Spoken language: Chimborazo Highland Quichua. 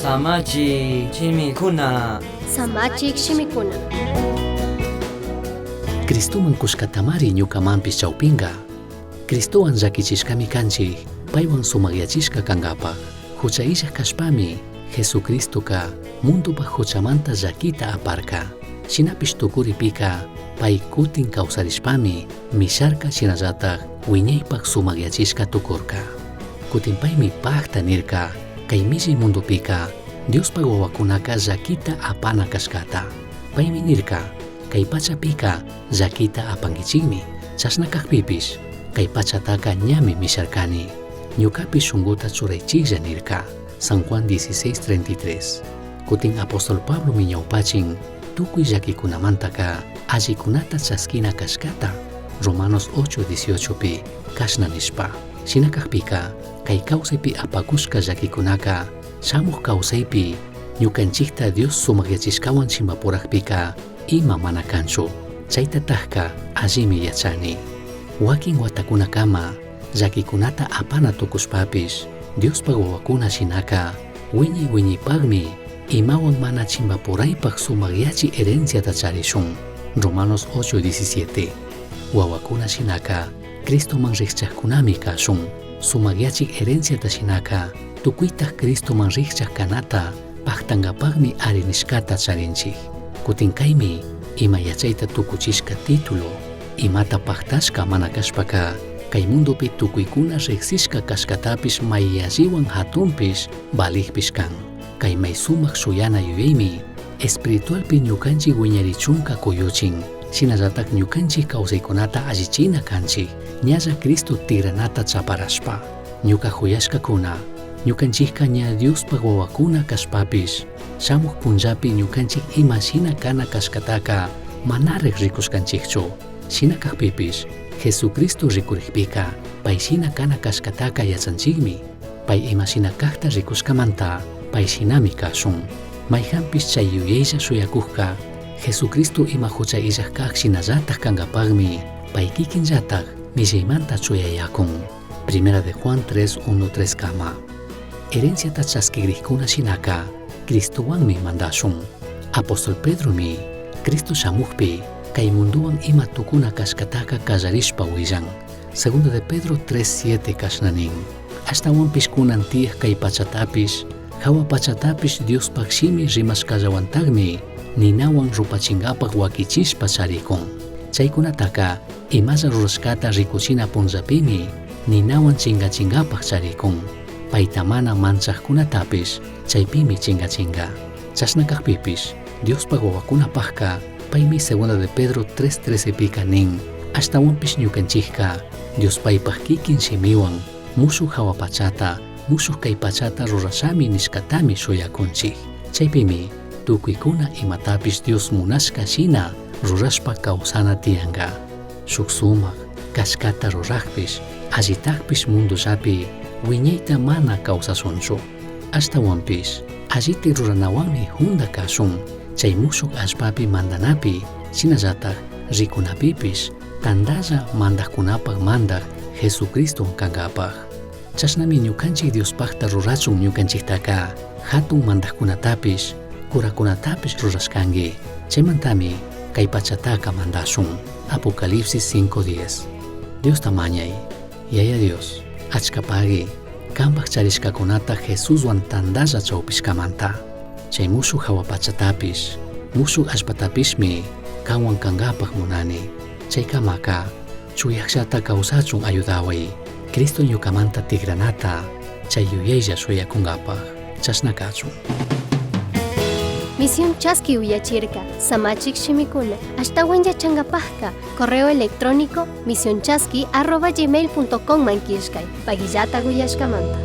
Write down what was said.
Samachik shimikuna. Samachik shimikuna. Cristoman kushkatamari ñucamanpish chaupinga. Cristohuan llaquichishcami canchij, paihuan sumagyachishca cangapaj. Jucha illaj cashpami, Jesucristoca mundopaj juchamanta llaquita aparca. Shinapish tucuripica, pai cutin causarishpami, misharca shinallataj huiñaipaj sumagyachishca tucurca. Cutin paimi pajta nirca, cai millai mundopica, Diospaj huahuacunaca llaquita apana cashcata. Paimi nirca, cai pachapica llaquita apanguichijmi, chashna cajpipish, cai pachataca ñami misharcani. Ñucapi shunguta churaichijlla nirca. San Juan 16:33. Cutin apóstol Pablomi ñaupachin, tucui llaquicunamantaca allicunata chasquina cashcata. Romanos 8:18pi cashna nishpa. Shina cajpica, cai causaipi apacushca llaquicunaca shamuj causaipi ñucanchijta Dios sumagyachishcahuan chimbapurajpica ima mana canchu. Chaitatajca allimi yachani. Huaquin huatacunacama llaquicunata apana tucushpapish, Diospaj huahuacuna shinaca huiñai huiñaipajmi imahuan mana chimbapuraipaj sumagyachi herenciata charishun. Romanos 8:17. Huahuacuna shinaca Cristoman rijchajcunami cashun. Sumagyachij herenciata shinaca tucuitaj Cristoman rijchaj canata pajtangapajmi ari nishcata charinchij. Cutin caimi ima yachaita tucuchishca título, imata pajtashca mana cashpaca, cai mundopi tucuicuna rijsishca cashcatapish mai yallihuan jatunpish valijpish can. Cai may sumaj shuyana yuyaimi espiritualpi ñucanchij huiñarichunca cuyuchin. Shinallataj ñucanchij causaicunata allichina canchij, ñalla Cristo tigranata chaparashpa. Ñuca juyashcacuna, ñucanchijca ña Diospaj huahuacuna cashpapish, shamuj punllapi ñucanchij ima shina cana cashcataca manaraj ricushcanchijchu. Shina cajpipish, Jesucristo ricurijpica, pai shina cana cashcataca yachanchijmi. Pai ima shina cajta ricushcamanta, pai shinami cashun. Maijanpish chay yuyailla shuyacujca, Jesucristo ima jucha illaj caj shinallataj cangapajmi, pai kikinllataj millaimanta chuyayacun. Primera de Juan 3, 1, 3 kama. Herenciata chaskigrijkuna shinaka, Cristowanmi mandashun. Apóstol Pedromi, Cristo shamujpi, kay munduwan ima tukuna kashkataka kallarishpa willan. Segunda de Pedro 3, 7 kashna nin. Ashtawanpish kunan tiyaj kay pachatapish, jahua pachatapish Diospaj shimi rimashkallawantajmi ninawan rupachingapaj wakichishpa charikun. Chaykunataka imalla rurashkata rikuchina punllapimi ninawan chingachingapaj charikun. Paita mana manchajkunatapish chaypimi chingachinga. Chashna kajpipish Diospaj wawakunapajka paymi Segunda de Pedro 3:13 pika nin, ashtawanpish ñukanchijka Dios paypaj kikin shimiwan mushuj jahua pachata, mushuj kay pachata rurashami nishkatami shuyakunchij. Chaypimi tukuykuna imatapish Dios munashka shina rurashpa kawsana tiyanka. Shuk sumak kashkata rurajpish, allitajpish mundollapi wiñayta mana kawsashunchu. Ashtawanpish allita ruranawanmi junda kashun, chay mushuj allpapi mandanapi, shinallataj rikunapipish tandalla mandajkunapaj mandaj Jesucristo kankapaj. Chashnami ñukanchik Diospajta rurachun ñukanchiktaka jatun mandajkunatapish, curakunatapish rurashkanki. Chaymantami kay pachataka mandashun. Apocalipsis 5:10. Diosta mañay, Yaya Dios, achkapagui, kanpaj charishkakunata Jesuswan tandalla chawpishkamanta. Chay mushuj jahua pachatapish, mushuj allpatapishmi kanwan kankapaj munani. Chaykamaka chuyajllata kawsachun ayudaway. Cristo ñukamanta tigranata chay yuyaylla shuyakunkapaj. Chashna kachun. Misión Chaski uyachirka, Samachik shimikuna, ashtawan yachangapajka, correo electrónico misionchaski@gmail.com man killkay, pagillata uyashkamanta.